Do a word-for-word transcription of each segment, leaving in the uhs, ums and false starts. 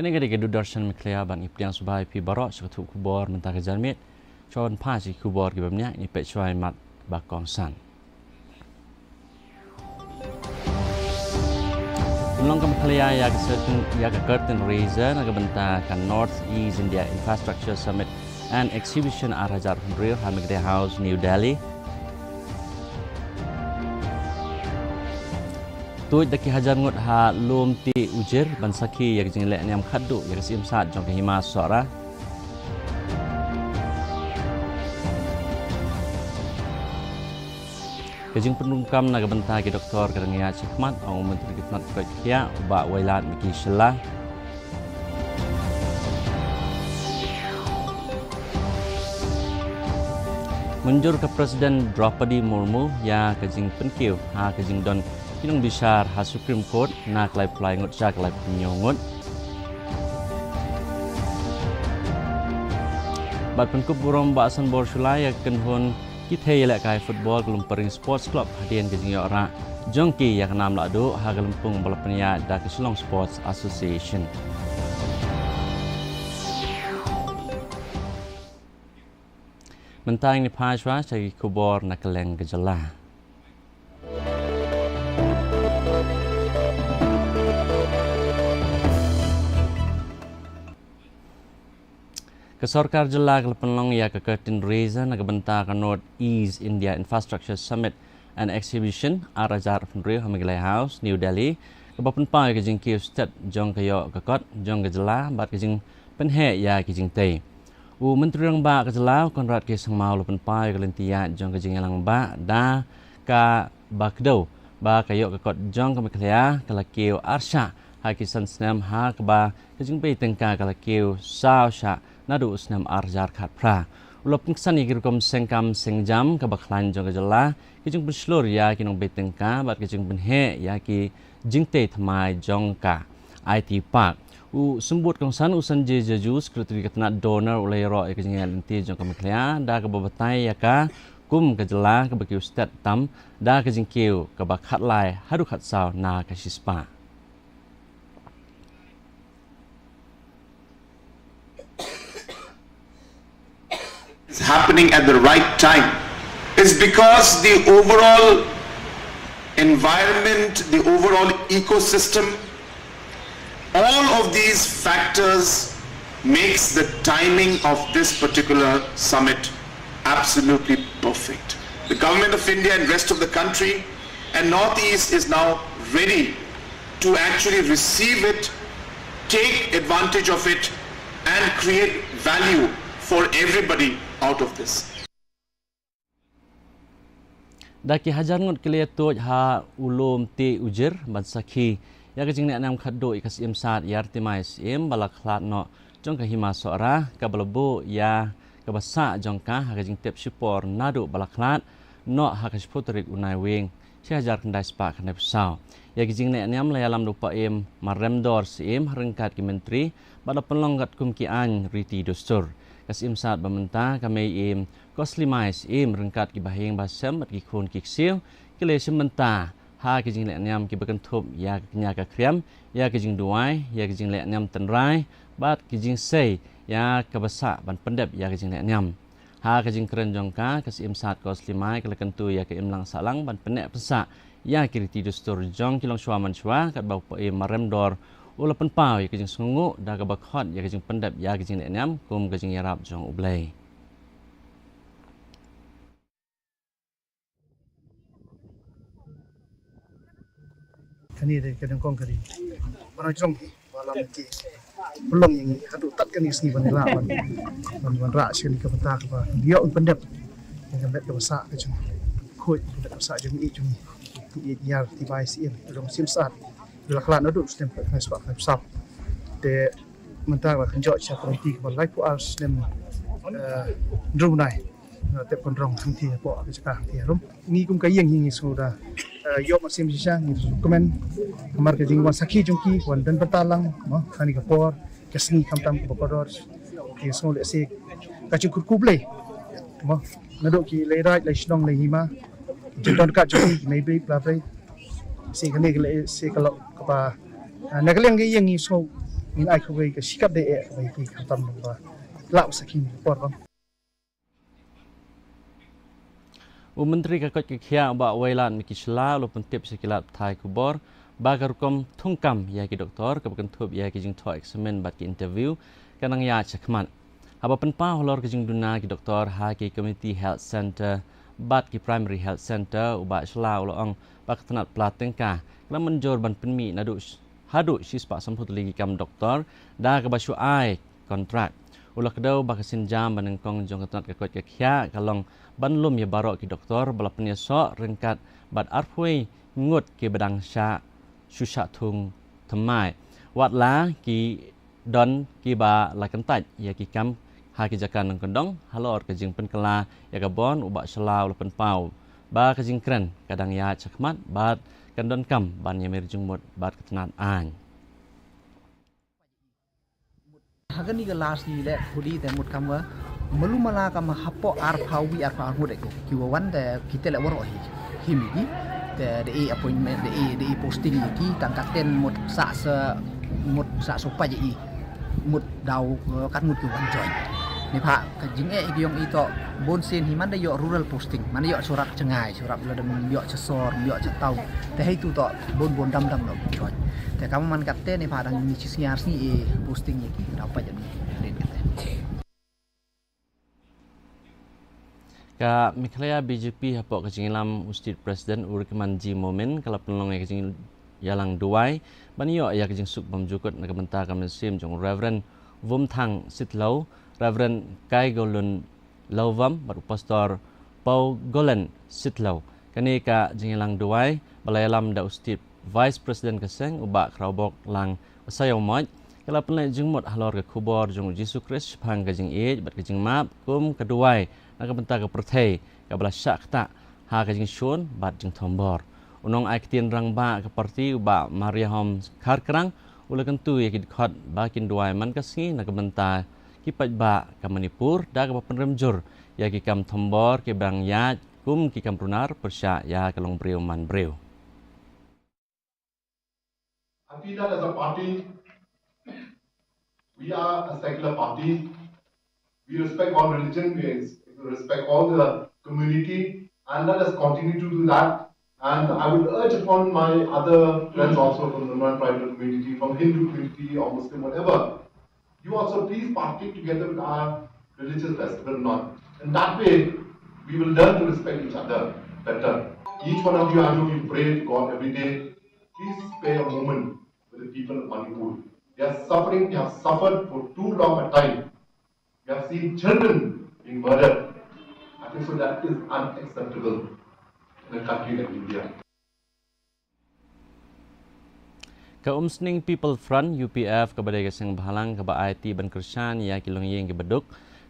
Kane ka dei ka Doordarshan Meghalaya, ban ïa pdiang sngewbha ïa phi baroh sha ka thup khubor mynta ka janmiet. Shuwa ban phai sha ki khubor kiba bniah, ngin peit shuwa ïa mat ba kongsan. Pynlong ka Meghalaya ïa ka curtain, ïa ka curtain raiser na ka bynta ka North East India Infrastructure Summit and Exhibition ar hajar arphew hynriew ha Meghalaya House, New Delhi. Tuid da ki hajar ngut ha Lumtipujir ban sakhi ïa ka jingleh niam khatduh ïa ka Syiem Sad jong ka Hima Sohra. Ka jingpynrung kam na ka bynta ki doktor ka dang ïaid shakhmat, ong u Myntri ka tnat koit khiah, u Bah Wailadmiki Shylla. Mynjur ka President Droupadi Murmu ïa ka jingpynkiew ha ka jingdon ki nongbishar ha Supreme Court na ka laiphew lai ngut sha ka laiphew hynñiew ngut. Bad pynkup burom Bah Sanbor Shullai ïa ka kynhun ki thei ïalehkai football ka Lumparing Sports Club hadien ka jingïoh rah jong ki ïa ka nam lahduh ha ka lympung ba la pynïaid da ka Shillong Sports Association. Mynta ngin phai shuwa sha ki khubor na kylleng ka jylla. Ka sorkar jylla ka la pynlong ïa ka curtain raiser na ka bynta ka North East India Infrastructure Summit and Exhibition ar hajar arphew hynriew ha Meghalaya House, New Delhi, kaba pynpaw ïa ka jingkiew stet jong ka ïoh ka kot jong ka jylla bad ka jingpynheh ïa ki jingtei. U Myntri Rangbah ka jylla, u Conrad K Sangma, u la pynpaw ïa ka lynti ïaid jong ka jingïalang bah da kaba kdew ba ka ïoh ka kot jong ka Meghalaya ka la kiew arshah ha ki san snem, ha kaba ka jingbei tyngka ka la kiew saw shah naduh u snem ar hajar khatphra. U la pynksan ïa ki rukom seng kam seng jam kaba khlaiñ jong ka jylla, ka jingpynshlur ïa ki nongbei tyngka bad ka jingpynheh ïa ki jingtei thymmai jong ka I T Park. U Symbud Kongsan, u Sanjay Jaju, Secretary ka tnat DoNER, u la ïaroh ïa ka jingïaid lynti jong ka Meghalaya da kaba batai ïa ka kum ka jylla kaba kiew stet tam da ka jingkiew kaba khatlai haduh khatsaw na ka shispah. Is happening at the right time is because the overall environment, the overall ecosystem, all of these factors makes the timing of this particular summit absolutely perfect. The Government of India and rest of the country and Northeast is now ready to actually receive it, take advantage of it, and create value for everybody out of this. Da ki hajar ngut ki la ïatuid ha u Lumtipujir ban sakhi ïa ka jingleh niam khatduh ïa ka Syiem Sad Ïartimai Syiem ba la khlad noh jong ka Hima Sohra, kaba la buh ïa kaba sah jong ka ha ka jingtep shipor naduh ba la khlad noh ha ka shiphew tarik u Naiwieng shi hajar khyndai spah khyndai phew saw. Ïa ki jingleh niam la ïalam da u Paiem Maremdor Syiem ha ryngkat ki myntri bad la pynlong katkum ki aiñ riti dustur. Ka Syiem Sad ba mynta, ka Mei Ïing Koslimai Syiem ryngkat ki bahaïing bahasem bad ki khun ki ksiew ki la ïashim bynta ha ki jingleh niam kiba kynthup ïa ka kñia ka khriam, ïa ki jingduwai, ïa ki jingleh niam tynrai bad ki jingsei ïa kaba sah ban pyndep ïa ki jingleh niam. Ha ka jingkren jong ka, ka Syiem Sad Koslimai ka la kyntu ïa ka imlang sahlang ban pynneh pynsah ïa ki riti dustur jong ki longshuwa manshuwa, katba u Paiem Maremdor u la pynpaw ïa ka jingsngewnguh da kaba khot ïa ka jingpyndep ïa ki jingleh niam kum ka jingïarap jong U Blei. Kane dei ka nyngkong ka dei ba nongshong ba la mynta pynlong ïa ngi haduh tat kane ka sngi ban ïalah ban ban rah sha kane ka bynta kaba ïoh ban pyndep ïa ka met kaba sah ka jong khuid, ka met kaba sah jong i jong i, i Ïartimai Syiem, jong Syiem Sad, ba la khlad naduh u snem khyndai spah khyndai phew saw. Te mynta ba kynjoh sha ka lynti kaba laiphew ar snem, eh, hynriew bnai. Tep kynrong hangtei hapoh ka jaka hangtei harum. Ngi kum ka ïing ngi sngew da ïoh mynsiem shisha, ngi sngewkmen namar ka jingwan sakhi jong ki, wan don bynta lang mo ha kane ka por ka sngi, khamtam kaba kordor. Ngi sngew lehse ka jingkyrkhu Blei mo, naduh ki leit raid, leit shnong, leit hima, ki jingdon kat jong ki, ki mei briew pla briew. Lehse kane ka lehse ka lok kaba na ka liang ka ïing ngi sngew Ngin ai kawei ka shikatdei eh kawei ki khamtam ba lah sakhi por bang. U Myntri ka koit ka khiah u Bah Wailadmiki Shylla u la pyntip sha ki lad pathai khubor ba ka rukom thungkam ïa ki doktor kaba kynthup ïa ki jingthoh eksamin bad ki interview ka nang ïaid shakhmat. Haba pynpaw halor ka jingduna ki doktor ha ki community health centre bad ki primary health centre, u Bah Shylla u la ong ba ka tnat pla tyngka ka la mynjur ban pynmih naduh sh- haduh shispah sanphew tylli ki kam doktor da kaba shu ai kontrak. U la kdew ba ka sienjam ba nyngkong jong ka tnat ka koit ka khiah ka long ban lum ïa baroh ki doktor ba la pynïasoh ryngkat bad arphew ngut kiba dang shah shu shah thung thymmai. Watla ki don kiba la kyntait ïa ki kam ha ki jaka nongkyndong halor ka jingpynkylla ïa ka bor, u Bah Shylla u la pynpaw ba ka jingkren ka dang ïaid shakhmat bad kan donkam ban ïamir jingmut bad ka tnat aiñ. Ha kane ka last ni leh pudi te mut kam ka malu mala kam hapoh arphew wi arphew ngut eh ki wa wan te kita leh waroh hi him hi te de i appointment de i de i posting hi ki tang ka ten mut sa sa mut sa so pa i mut daw eh, kat mut ki wan join. Ni pha ka jing eh ki yong i to bon sen hi man da yo rural posting man da yo surap chengai surap la dam yo chesor yo chetaw te hei tu to bon bon dam dam no join. Te kam man kat te ni pha dang ni chi sniar sni i posting i ki daw pa jam ni rin kat te. Ka Meghalaya B J P hapoh ka jingïalam u State President u Rikman G Momin ka la pynlong ïa ka jingïalang duwai ban ïoh ïa ka jingsuk bymjukut na ka bynta ka mynsiem jong u Reverend Vumthang Sitlow, Reverend Kaigolun Lawvam bad u Pastor Pau Golen Sitlow. Kane ka jingïalang duwai ba la ïalam da u State Vice President ka seng u Bah Khrawbok Lang Sayawmoit ka la pynleit jingmut halor ka khubor jong u Jisu Khrist shaphang ka jingïeit bad ka jingmap kum ka duwai na ka bynta ka pyrthei kaba la shah ktah ha ka jingshun bad jingthombor. U nongai ktien rangbah ka parti u Bah Mariahom Kharkrang u la kyntu ïa ki dkhot ba kin duwai man ka sngi na ka bynta ki paidbah ka Manipur da kaba pynrem jur ïa ki kam thombor kiba dang ïaid kum ki kam runar pyrshah ïa ka longbriew manbriew. I feel that as a party, we are a secular party. We respect all religion, we respect all the community, and let us continue to do that. And I would urge upon my other friends also from the non-tribal community, from Hindu community or Muslim, whatever, you also please partake together with our religious festival month. In that way, we will learn to respect each other better. Each one of you, I know you pray to God every day. Please spare a moment with the people of Manipur. They are suffering, they have suffered for too long a time. We have seen children being murdered. I think so that is unacceptable in a country like India. Ka Umsning People Front, U P F, kaba dei ka seng bhalang kaba aiti ban kyrshan ïa ki longïing kiba duk,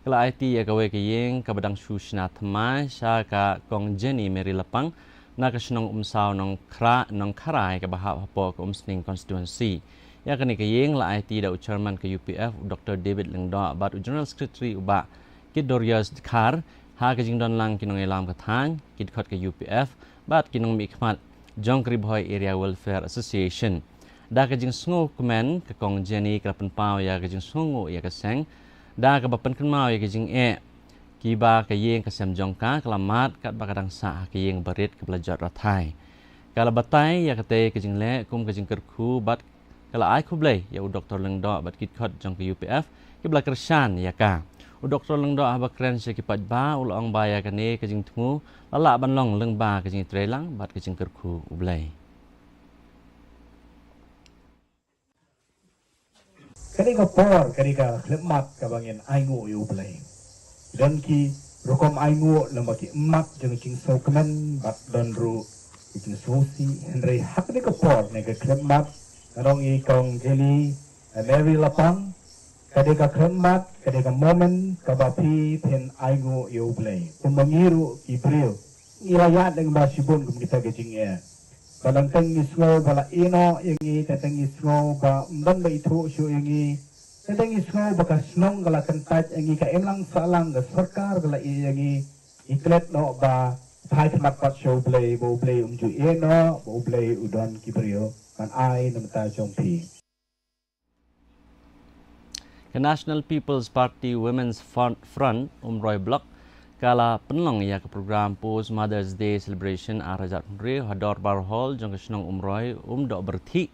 ka la aiti ïa kawei ka ïing kaba dang shu shna thymmai sha ka Kong Jenny Mary Lapang na ka shnong Umsaw Nongkhra Nongkharai kaba hap hapoh ka Umsning constituency. Ïa kane ka ïing la aiti da u chairman ka U P F u Doctor David Lyngdoh bad u general secretary u Bah Kidorius Dkhar ha ka jingdon lang ki nongïalam ka thaiñ, ki dkhot ka U P F bad ki nongmihkhmat jong ka Ri Bhoi Area Welfare Association. Da ka jingsngew kmen ka Kong Jenny ka la pynpaw ïa ka jingsngewnguh ïa ka seng da kaba pynkynmaw ïa ka jingeh kiba ka ïing ka sem jong ka ka la mad katba ka dang sah ha ka ïing barit kaba la jot rathai. Ka la batai ïa katei ka jingleh kum ka jingkyrkhu bad ka la ai khublei ïa u Doctor Lyngdoh bad ki dkhot jong ka U P F kiba la kyrshan ïa ka. U Doctor Lyngdoh haba kren sha ki paidbah u la ong ba ïa kane ka jingthmu la lah ban long lyngba ka jingtreilang bad ka jingkyrkhu U Blei. Kane ka por, kane ka khyllipmat kaba ngin ainguh ïa U Blei. Don ki rukom ainguh lem bad ki mat jong ka jingsngewkmen bad don ruh ka jingsngewsih, hynrei ha kane ka por ne ka khyllipmat, nga ong ïa i Kong Jenny, eh, Mary Lapang, ka dei ka khyllipmat, ka dei ka moment kaba phi phin ainguh ïa U Blei. Kumba ngi ruh ki briew ngi la ïaid lyngba shibun kum kita ka jingeh. Ba teng teng ngi sngew ba la ïehnoh ïa ngi, teng teng ngi sngew ba ym don ba ithuh shuh ïa ngi, teng teng ngi sngew ba ka shnong ka la kyntait ïa ngi, ka imlang sahlang ka sorkar ka la ïeh ïa ngi. Ngi klet noh ba phai khmat pat sha U Blei, ba U Blei um ju ïehnoh, ba U Blei u don ki briew ban ai na bynta jong phi. Ka National People's Party Women's Front, Front Umroi Block ka la pynlong ïa ka program Post Mother's Day Celebration ar hajar hynriew ha Dorbar Hall jong ka shnong Umroi, Umdoh Byrthih,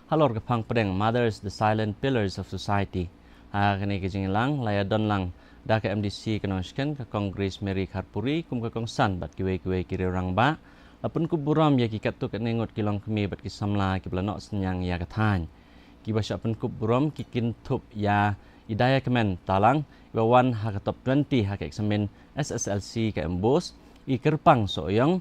halor ka phang pdeng Mothers, the Silent Pillars of Society. Ha kane ka jingïalang la ïadon lang da ka M D C ka Nongshken, ka Kong Grace Mary Kharpuri, kum ka kongsan bad kiwei kiwei ki riew rangbah. La pynkup burom ïa ki katto katne ngut ki longkmie bad ki samla kiba la noh synñiang ïa ka thaiñ. Kiba shah pynkup burom ki kynthup ïa i Diakmen Talang, iba wan ha ka top twenty ha ka eksamin S S L C ka MBOSE, i Kyrpang Sohiong,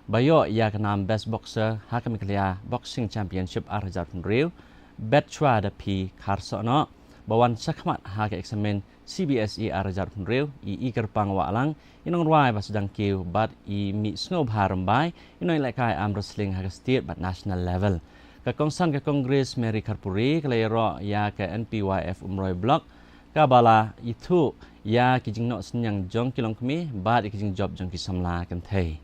ba ïoh ïa ka nam Best Boxer ha ka Meghalaya Boxing Championship ar hajar hynriew, Betshwa da Phi Kharsohnoh, ba wan shakhmat ha ka eksamin C B S E ar hajar hynriew, i, i Kyrpang Wahlang, i nongrwai ba sdang kiew bad i Mihsngewbha Rymbai, i nongïalehkai arm wrestling ha ka state bad national level. Ka kongsan ka Kong Grace Mary Kharpuri ka la ïaroh ïa ka N P Y F Umroi Block, kaba la ithuh ïa ki jingnoh synñiang jong ki longkmie bad ïa ki jingjop jong ki samla kynthei.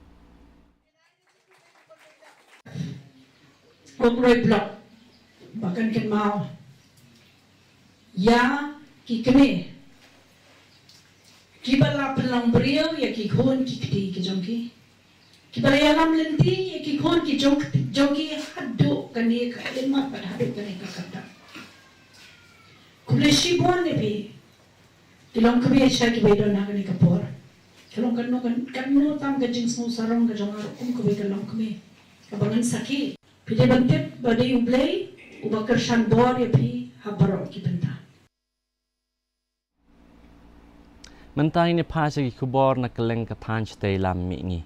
Umroi Block ba kan kynmaw ïa ki kmie kiba la pynlong briew ïa ki khun ki kti ki jong ki, kiba la ïalam lynti ïa ki khun ki jong, jong ki haduh kane ka khyllipmat bad haduh kane ka kyrdan. Khublei shibun ïa phi ki longkmie sha kiba don ha kane ka por. Ka long kano, kan, kano tam ka jingsngew sarong ka jong nga ruh kum kawei ka longkmie kaba ngan sakhi. Phi dei ban tip ba dei U Blei uba kyrshan bor ïa phi ha baroh ki bynta. Mynta ngin ïa phai sha ki khubor na kylleng ka thaiñ shatei lam mihngi.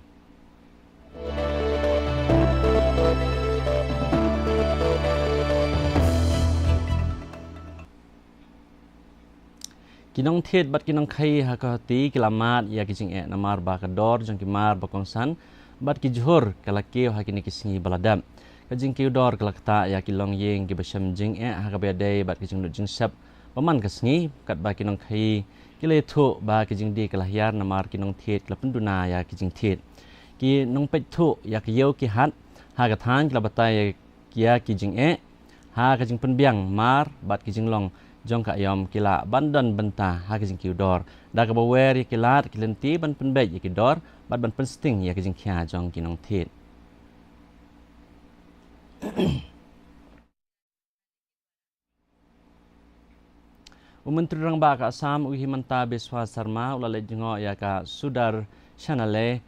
Ki nongthied bad ki nongkhaïi ha Guwahati ki la mad ïa ki jingeh namar ba ka dor jong ki mar ba kongsan bad ki jhur ka la kiew ha kine ki sngi ba la dep. Ka jingkiew dor ka la ktah ïa ki longïing kiba shem jingeh ha kaba ïadei bad ka jinglut jingsep ba man ka sngi, katba ki nongkhaïi ki la ïathuh ba ka jingdie ka la hiar namar ki nongthied ki la pynduna ïa ki jingthied. Ki nongpeit thuh ïa ka ïew ki hat ha ka thaiñ ki la batai ïa ki jingeh ha ka jingpynbiang mar bad ki jinglong jong ka aïom ki lah ban don bynta ha ka jingkiew dor, da kaba wer ïa ki lad ki lynti ban pynbeit ïa ki dor bad ban pynsting ïa ka jingkhia jong ki nongthied. U Myntri Rangbah ka Assam, u Himanta Biswa Sarma, u la leit jngoh ïa ka Sudarshanalaya,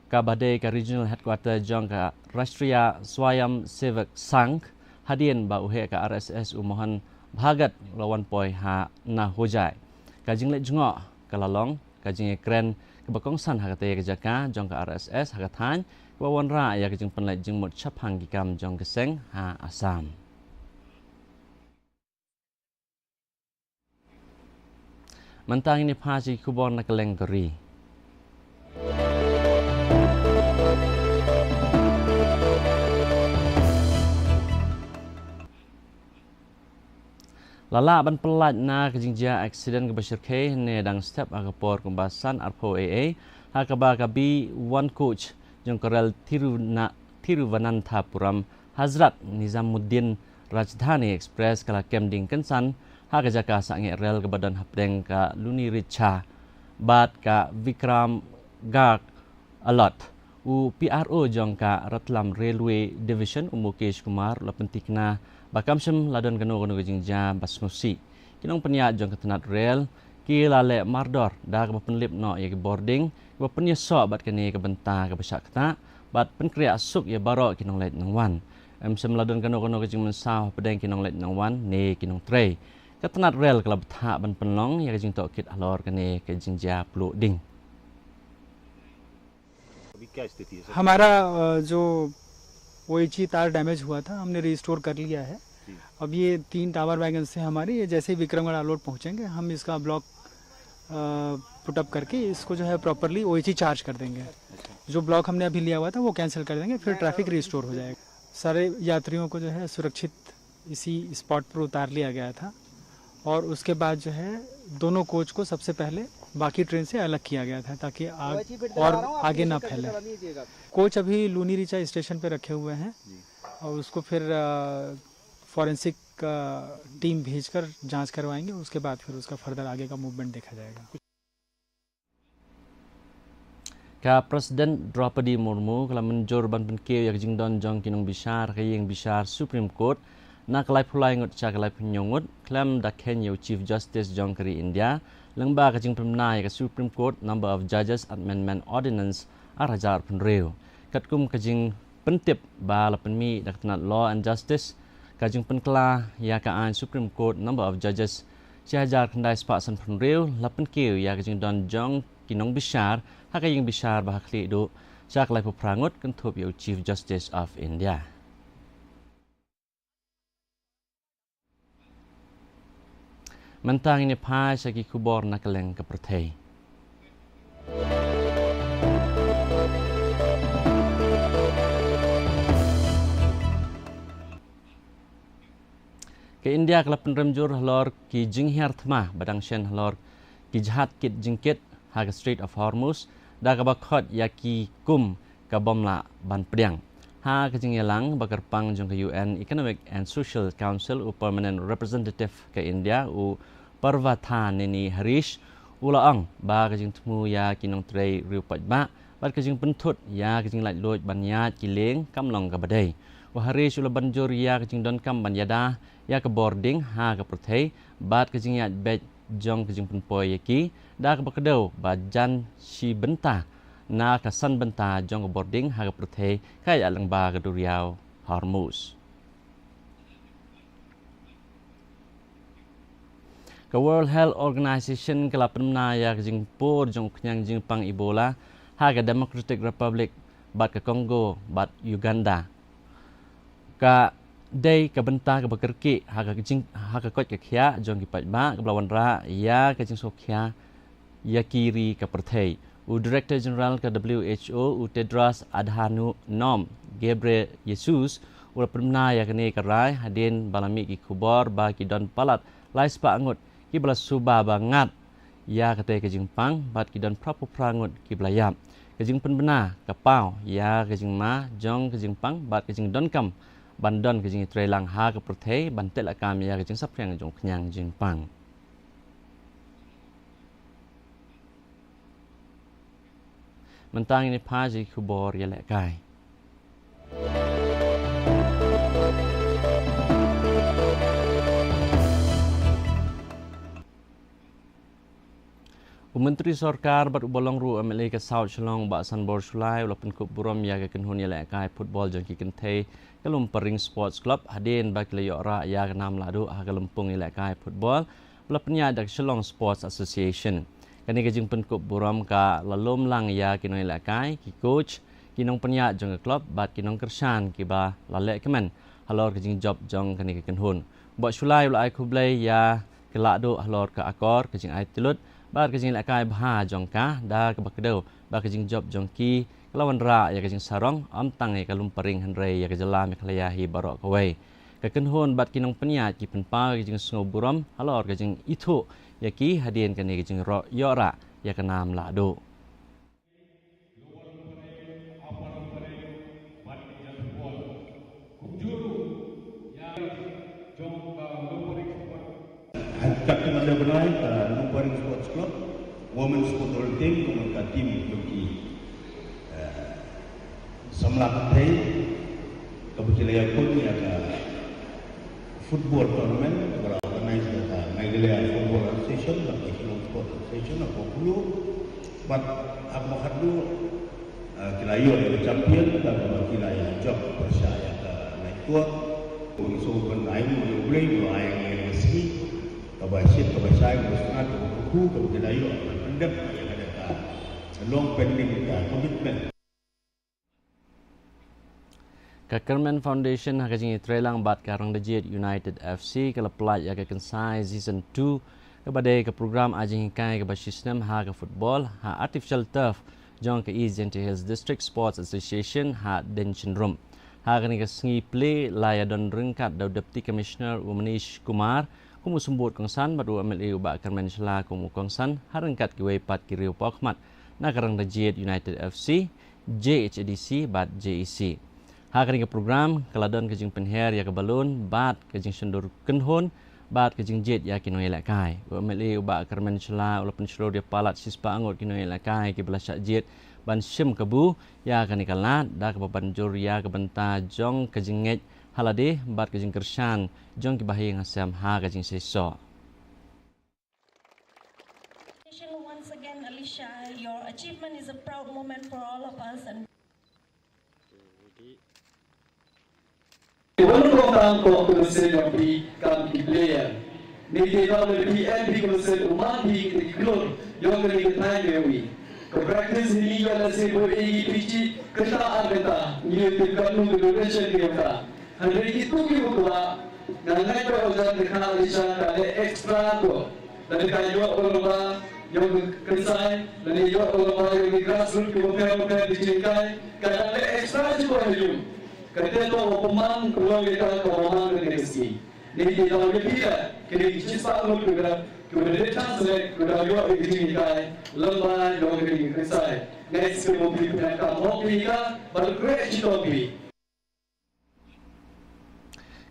kaba dei ka regional headquarter jong ka Rashtriya Swayamsevak Sangh, hadien ba u heh ka R S S u Mohan Bhagat u la wan poi ha na Hojai. Ka jingleit jngoh ka la long ka jingïakren kaba kongsan ha katei ka jaka jong ka R S S ha ka thaiñ, kaba wanrah ïa ka jingpynleit jingmut shaphang ki kam jong ka seng ha Assam. Mynta ngin ïa phai sha ki khubor na kylleng ka ri. La lah ban pyllait na ka jingjia accident kaba shyrkhei ne dang step ha ka por kumba san arphew A A, ha kaba ka B one coach jong ka rel Tiruna-, Thiruvananthapuram Hazrat Nizamuddin Rajdhani Express ka la kem ding kynsan ha ka jaka sangeh rel kaba don hapdeng ka Luniricah bad ka Vikramgarh Alot. U P R O jong ka Ratlam Railway Division, u Mukesh Kumar, u la pynthikna ba kam shym la don kano kano ka jingjia ba sngewsih. Ki nongpynïaid jong ka tnat rel ki la leh mardor da kaba pynlip noh ïa ki bording, kaba pynïasoh bad kane ka bynta kaba shah ktah bad pynkhreh suk ïa baroh ki nongleit nongwan. Em shym la don kano kano ka jingmynsaw hapdeng ki nongleit nongwan ne ki nongtrei. Ka tnat rel ka la bthah ban pynlong ïa ka jingtohkit halor kane ka jingjia pluh ding. अभी क्या स्थिति है सर? हमारा, अ, जो ओएचई तार डैमेज हुआ था, हमने रिस्टोर कर लिया है। जी। अब ये तीन टावर वैगन से हमारे, ये जैसे ही विक्रमगढ़ आलोट पहुंचेंगे, हम इसका ब्लॉक, अ, पुट अप करके इसको जो है प्रॉपरली ओएचई चार्ज कर देंगे। अच्छा। जो ब्लॉक हमने अभी लिया हुआ था, वो कैंसिल कर देंगे, फिर ट्रैफिक रिस्टोर हो जाएगा। सारे यात्रियों को जो है सुरक्षित इसी स्पॉट पर उतार लिया गया था और उसके बाद जो है दोनों कोच को सबसे पहले बाकी ट्रेन से अलग किया गया था ताकि आग और आगे ना फैले। कोच अभी लूनी रीचा स्टेशन पे रखे हुए हैं जी। और उसको फिर, अ, फॉरेंसिक का टीम भेजकर जांच करवाएंगे, उसके बाद फिर उसका फर्दर आगे का मूवमेंट देखा जाएगा। Ka President Droupadi Murmu ka la mynjur ban pynkiew ïa ka jingdon jong ki nongbishar ha ka ïing bishar Supreme Court na ka laiphew lai ngut sha ka laiphew hynñiew ngut, khlem da kheiñ ïa u Chief Justice jong ka ri India, lyngba ka jingpynbna ïa ka Supreme Court Number of Judges Amendment Ordinance ar hajar arphew hynriew. Katkum ka jingpyntip ba la pynmih da ka tnat Law and Justice, ka jingpynkylla ïa ka aiñ Supreme Court Number of Judges shi hajar khyndai spah sanphew hynriew la pynkiew ïa ka jingdon jong ki nongbishar ha ka ïing bishar ba ha khlieh duh sha ka laiphew phra ngut, kynthup ïa u Chief Justice of India. Mynta ngin ïa phai sha ki khubor na kylleng ka pyrthei. Ka India ka la pynrem jur halor ki jinghiar thma ba dang shen halor ki jahaj kit jingkit ha ka Strait of Hormuz, da kaba khot ïa ki kum ka bym lah ban pdiang. Ha ka jingïalang ba kyrpang jong ka U N Economic and Social Council, u Permanent Representative ka India, u Parvathaneni Harish, u la ong ba ka jingthmu ïa ki nongtrei riew paidbah bad ka jingpynthut ïa ka jinglaitluid ban ïaid ki lieng kam long kaba dei. U Harish u la ban jur ïa ka jingdonkam ban ïada ïa ka bording ha ka pyrthei bad ka jingïaid beit jong ka jingpynpoi ïa ki, da kaba kdew ba jan shi bynta na ka san bynta jong ka bording ha ka pyrthei ka ïaid lyngba ka duriaw Hormuz. Ka World Health Organization ka la pynbna ïa ka jingpur jong u khñiang jingpang Ebola ha ka Democratic Republic bad ka Congo bad Uganda. Ka dei ka bynta kaba kyrkieh ha ka jing, ha ka koit ka khiah jong ki paidbah kaba la wanrah ïa ka jingsngewkhia ïa ki ri ka pyrthei. U Director General ka W H O, u Tedros Adhanom Ghebreyesus, u la pynbna ïa kane ka rai hadien ba la mih ki khubor ba ki don palat lai spah ngut kiba la suba ba ngat ïa katei ka jingpang bad ki don phra phew phra ngut kiba la ïap. Ka jingpynbna ka paw ïa ka jingma jong ka jingpang bad ka jingdonkam ban don ka jingïatreilang ha ka pyrthei ban teh lakam ïa ka jingsaphriang jong u khñiang jingpang. Mynta ngin ïa phai sha ki khubor ïalehkai. U Myntri Sorkar bad uba long ruh u M L A ka South Shillong, Bah Sanbor Shullai, u la pynkup burom ïa ka kynhun ïalehkai football jong ki kynthei ka Lumparing Sports Club hadien ba ki la ïoh rah ïa ka nam lahduh ha ka lympung ïalehkai football ba la pynïaid da ka Shillong Sports Association. Kane ka jingpynkup burom ka la lum lang ïa ki nongïalehkai, ki coach, ki nongpynïaid jong ka club bad ki nongkyrshan kiba la lehkmen halor ka jingjop jong kane ka kynhun. Bah Shullai u la ai khublei ïa ka lahduh halor ka akor, ka jingai tylli bad ka jinglehkai bha jong ka, da kaba kdew ba ka jingjop jong ki ka la wanrah ïa ka jingsarong ym tang ïa ka Lumparing hynrei ïa ka jylla Meghalaya hi baroh kawei. Ka kynhun bad ki nongpynïaid ki pynpaw ïa ka jingsngew burom halor ka jingithuh ïa ki hadien kane ka jingïoh rah ïa ka nam lahduh. Hakat ka manda bnai ka Lumparing Sports Club, Women's Football Team, ka mut ka team jong ki, eh, samla kynthei kaba ki la ïakun ïa ka football tournament kaba la organize da ka Meghalaya Football Association bad ka Shillong Sports Association, ha Pokulu. Bad ha kaba khatduh, ah, ki la ïoh ïa ka champion, da kaba ki la ïa jop pyrshah ïa ka Naitua. Ngi sngewbha ban ai nguh ïa U Blei ba u la ai ïa ngi ïa ka sngi kaba shit kaba shai kaba sngewtynnat kaba kyrkhu kaba ki la ïoh ban pyndep ïa ka, da ka long pending ka commitment. Ka Kyrmen Foundation ha ka jingïatreilang bad ka Rangdajied United F C ka la pynlait ïa ka Kynsai Season two, kaba dei ka program ai jinghikai kaba shisnem ha ka football ha artificial turf jong ka East Jaintia Hills District Sports Association ha Diengchynrum. Ha kane ka sngi plie la ïadon ryngkat da u Deputy Commissioner u Manish Kumar kum u symbud kongsan bad u M L A u Bah Kyrmen Shylla kum u kongsan, ha ryngkat kiwei pat ki riew paw khmat na ka Rangdajied United F C, J H A D C bad J E C. Ha kane ka program ka la don ka jingpynher ïa ka balloon bad ka jingshondur kynhun bad ka jingjied ïa ki nongïalehkai. U M L A u Bah Kyrmen Shylla u la pynshlur ïa palat shispah ngut ki nongïalehkai kiba la shah jied ban shim kabu ïa kane ka lad da kaba ban jur ïa ka bynta jong ka jingngeit ha lade bad ka jingkyrshan jong ki bahaïing hasem ha ka jingseisoh. Once again, Alicia, your achievement is a proud moment for all of us. And Wan u kong tang ko ko se jong phi kam ki player. Ni ti no le phi en phi ko se u man phi ki klur jong ka ni ka thai ke wi. Ko practice ni ni yo la se bo e i phi chi kata an kata ni ti ka nu ko donation ke ka. Hynrei ki tu ki bukla nga ngai ba u jan ka khana li sha ka le extra ko. Lane ka ïoh u lamba ïoh ka kynsai lane ïoh u lamba ïoh ki grassroot ki bapher bapher ki jingkai ka dang le extra ji ko ha ïum. Ka te to u pynman u long ïa ka ka pynman ka ne ka sngi. Ne ki dang ïa phi la ki ne ki shispah ngut ki da ki da le chance le ki da ïoh ki jingkai lamba ïoh ki kynsai. Ngai sngewbha phi pynlong ka hok phi ka ba le kre shi to phi.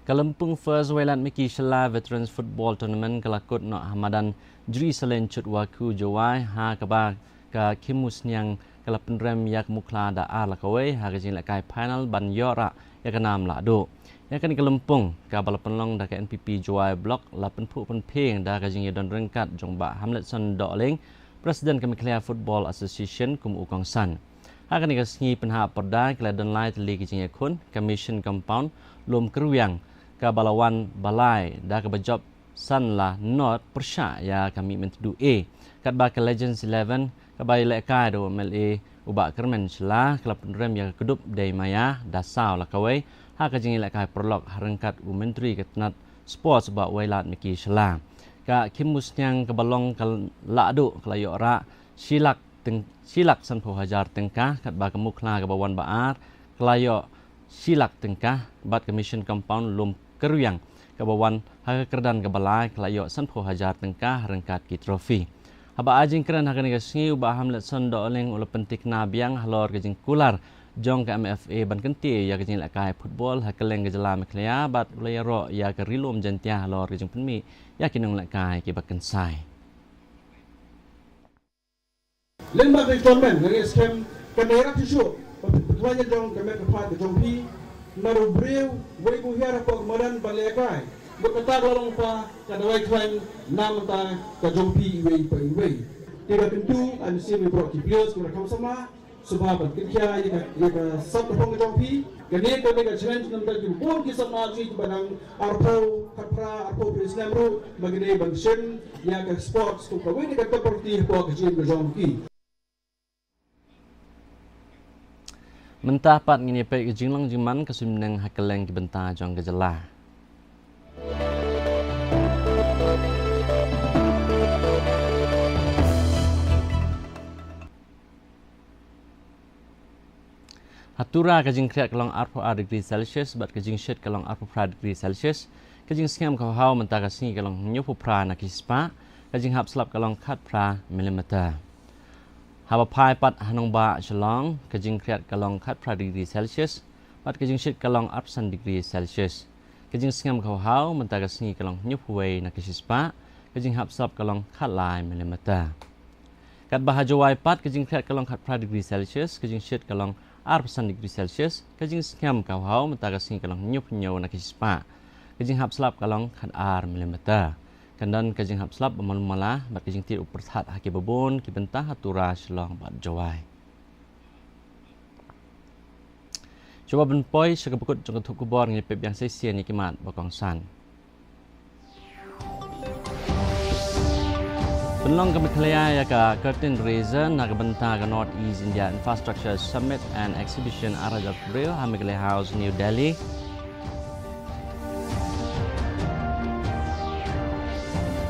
Ka lympung First Wailadmiki Shylla Veterans Football Tournament ka la kut noh ha madan Jri Salen Chutwakhu Jowai ha kaba ka Khimusniang ka la pynrem ïa ka Mukhla da ar la kawei ha ka jinglehkai final ban ïoh rah ïa ka nam lahduh. Ïa kane ka lympung kaba la pynlong da ka N P P Jowai Block la pynphuh pynphieng da ka jingïadon ryngkat jong Bah Hamletson Dohling, President ka Meghalaya Football Association kum u kongsan. Ha kane ka sngi pynhap pyrda ki la don lai tylli ki jingïakhun, ka Mission Compound, Lum Kyrwiang, kaba la wan ba lai da kaba jop san la nod pyrshah ïa ka Mihmyntdu A. Katba ka Legends Eleven kaba ïalehkai da u M L A u Bah Kyrmen Shylla ka la pynrem ïa ka kdup Dei Maya da saw la kawei ha ka jingïalehkai paralok ha ryngkat u Myntri ka tnat Sports Bah Wailadmiki Shylla. Ka Khimusniang kaba long ka lahduh ka la ïoh rah shi lak tyng-, shi lak sanphew hajar tyngka, katba ka Mukhla kaba wan ba ar ka la ïoh shi lak tyngka, bad ka Mission Compound Lum Kyrwiang kaba wan ha ka kyrdan kaba lai ka la ïoh sanphew hajar tyngka ha ryngkat ki trophy. Haba ai jingkren ha kane ka sngi u Bah Hamletson Dohling u la pyntikna biang halor ka jingkular jong ka M F A ban kyntiew ïa ka jinglehkai football ha kylleng ka jylla Meghalaya bad u la ïaroh ïa ka Ri Lum Jaiñtia halor ka jingpynmih ïa ki nonglehkai kiba kynsai. Lem bad ka tournament nga ngeit skhem kan ïarap shuh shuh ba phi pynlait ïa jong ka met ka phad ka jong phi. Namar u briew wei ba u hiar hapoh ka madan ban lehkai, bad kata ka la long pa ka dawai khlaiñ na bynta ka jong phi iwei pa iwei. Te ka kyntu ngan ïashem ïa baroh ki players kiba la kham samla, sngewbha ban kynkhia ïa ka, ïa ka sap ka phong ka jong phi. Kane ka dei ka challenge na bynta kiba bun ki samla jong ngi kiba dang arphew, khatphra, arphew hynriew snem ruh ba ki dei ban shim ïa ka sports kum kawei na ka top priority hapoh ka jingim ka jong ki. Mynta pat ngin ïa peit ka jinglong jingman ka suiñbneng ha kylleng ki bynta jong ka jylla. Ha Tura ka jingkhriat ka long arphew ar degree Celsius bad ka jingshit ka long arphew phra degree Celsius. Ka jingsngem ka haw mynta ka sngi ka long hynñiewphew phra na ki spah. Ka jinghap slap ka long khatphra millimeter. Haba phai pat ha nongbah Shillong ka jingkhriat ka long khatphra degree Celsius bad ka jingshit ka long arphew san degree Celsius. Ka jingsngem ka haw mynta ka sngi ka long hynñiewphew wei na ki shispah. Ka jinghap slap ka long khatlai millimeter. Katba ha Jowai pat ka jingkhriat ka long khatphra degree Celsius, ka jingshit ka long arphew san degree Celsius, ka jingsngem ka haw mynta ka sngi ka long hynñiewphew hynñiew na ki shispah. Ka jinghap slap ka long khatar millimeter. Kan don ka jinghap slap ba malu mala bad ka jingtied u pyrthat ha kiba bun ki bynta ha Tura, Shillong bad Jowai. Shuwa ban poi sha kaba kut jong ka thup khubor, ngin ïa peit biang sa shisien ïa ki mat ba kongsan. Pynlong ka Meghalaya ïa ka Curtain Raiser na ka bynta ka North East India Infrastructure Summit and Exhibition ar hajar April ha Meghalaya House, New Delhi.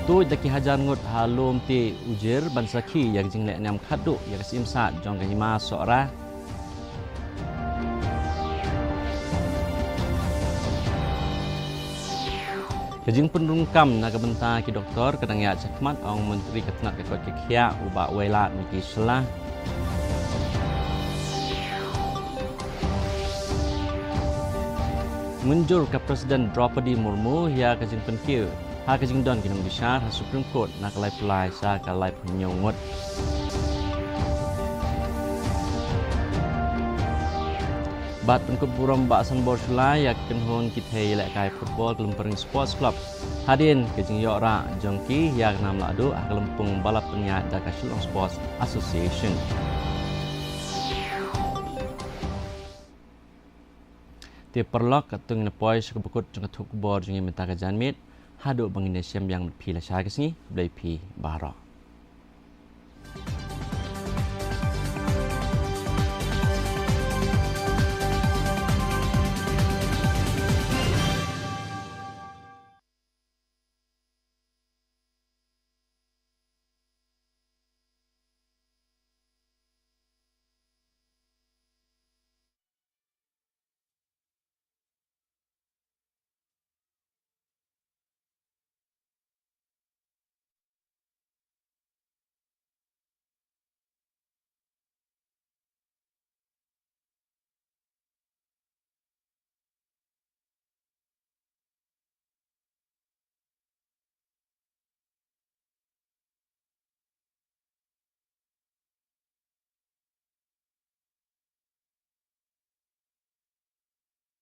Tuid da ki hajar ngut ha Lum Tieh Ujir ban sakhi ïa ka jingleh niam khatduh ïa ka Syiem Sah jong ka Hima Sohra. Ka jingpynrung kam na ka bynta ki doktor ka dang ïaid shakhmat, ong Myntri ka tnat ka koit ka khiah u Bah Wailadmiki Shylla. Mynjur ka President Droupadi Murmu ïa ka jingpynkiew ha ka jingdon ki nongbishar ha Supreme Court na ka laiphew lai sha ka laiphew hynñiew ngut. Bad pynkup burom Bah Sanbor Shullai ïa ka kynhun ki thei ïalehkai football ka Lympung Sports Club hadien ka jingïoh rah jong ki ïa ka nam lahduh ha ka lympung ba la pynïaid da ka Shillong Sports Association. Te paralok, katto ngi na poi sha kaba kut jong ka thup khubor jong ngi mynta ka janmiet. Haduh ba ngin ïashem biang bad phi lashai ka sngi, khublei phi baroh.